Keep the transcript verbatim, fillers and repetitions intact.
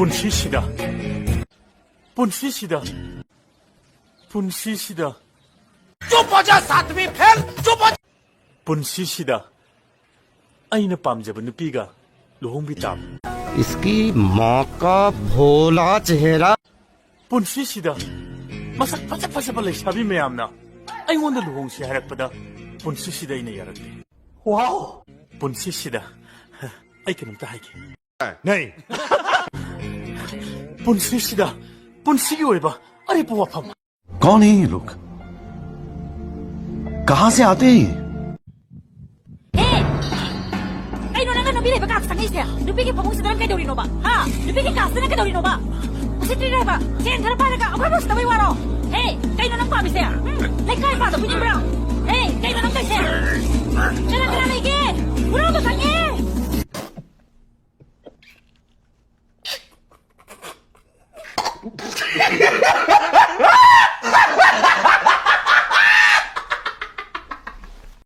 ꯄꯨꯟꯁꯤꯁꯤꯗ, ꯄꯨꯟꯁꯤꯁꯤꯗ, ꯄꯨꯟꯁꯤꯁꯤꯗ꯫ ꯆꯨꯞ ꯍꯣ ꯖꯥ, ꯁꯥꯠꯋꯤꯡ ꯐꯦꯜ, ꯆꯨꯞ ꯍꯣ꯫ ꯄꯨꯟꯁꯤꯁꯤꯗ ꯑꯩꯅ ꯄꯥꯝꯖꯕ ꯅꯨꯄꯤꯒ ꯂꯨꯍꯣꯡꯕꯤ ꯇꯥꯕ꯫ इसकी माँ का भोला चेहरा। ꯄꯨꯟꯁꯤꯁꯤꯗ ꯃꯁꯛ ꯐꯖ ꯐꯖꯕ ꯂꯩꯁꯥꯕꯤ ꯃꯌꯥꯝꯅ ꯑꯩꯉꯣꯟꯗ ꯂꯨꯍꯣꯡꯁꯤ ꯍꯥꯏꯔꯛꯄꯗ ꯄꯨꯟꯁꯤꯁꯤꯗ ꯑꯩꯅ ꯌꯥꯔꯛꯇꯦ꯫ ꯋꯥꯎ! ꯄꯨꯟꯁꯤꯁꯤꯗ ꯑꯩ ꯀꯩꯅꯣꯝꯇ ꯍꯥꯏꯒꯦ꯫ ꯅꯩ! ꯄꯨꯟꯁꯤꯁꯤꯗ ꯄꯨꯟꯁꯤꯒꯤ ꯑꯣꯏꯕ ꯑꯔꯦꯞꯄ ꯋꯥꯐꯝ꯫ कौन है ये लोग? कहां से आते हैं ये? ꯍꯦ! ꯀꯩꯅꯣ ꯅꯪꯅ ꯅꯨꯄꯤ ꯂꯩꯕ ꯀꯥꯗ ꯆꯪꯉꯛꯏꯁꯦ? ꯅꯨꯄꯤꯒꯤ ꯐꯃꯨꯡꯁꯤꯗ ꯅꯪ ꯀꯩꯗꯧꯔꯤꯅꯣꯕ? ꯍꯥ? ꯅꯨꯄꯤꯒꯤ ꯀꯥꯁꯤꯗ ꯅꯪ ꯀꯩꯗꯧꯔꯤꯅꯣꯕ? ꯎꯁꯤꯠꯇ꯭ꯔꯤꯔꯣ ꯍꯥꯏꯕ? ꯁꯦꯟ ꯈꯔ ꯄꯥꯏꯔꯒ ꯑꯩꯈꯣꯏꯕꯨ ꯎꯁꯤꯠꯇꯕꯩ ꯋꯥꯔꯣ? ꯍꯦ! ꯀꯩꯅꯣ ꯅꯪ ꯄꯥꯝꯃꯤꯁꯦ? ꯎꯝ? ꯂꯩꯀꯥꯏ ꯄꯥꯗ ꯍꯨꯏꯅꯤꯡꯕ꯭ꯔꯣ? ꯍꯦ! ꯀꯩꯅꯣ ꯅꯪ ꯇꯧꯏꯁꯦ? ꯀꯅꯥ ꯀꯅꯥ ꯂꯩꯒꯦ? ꯍꯨꯔꯥꯟꯕ ꯆꯪꯉꯦ!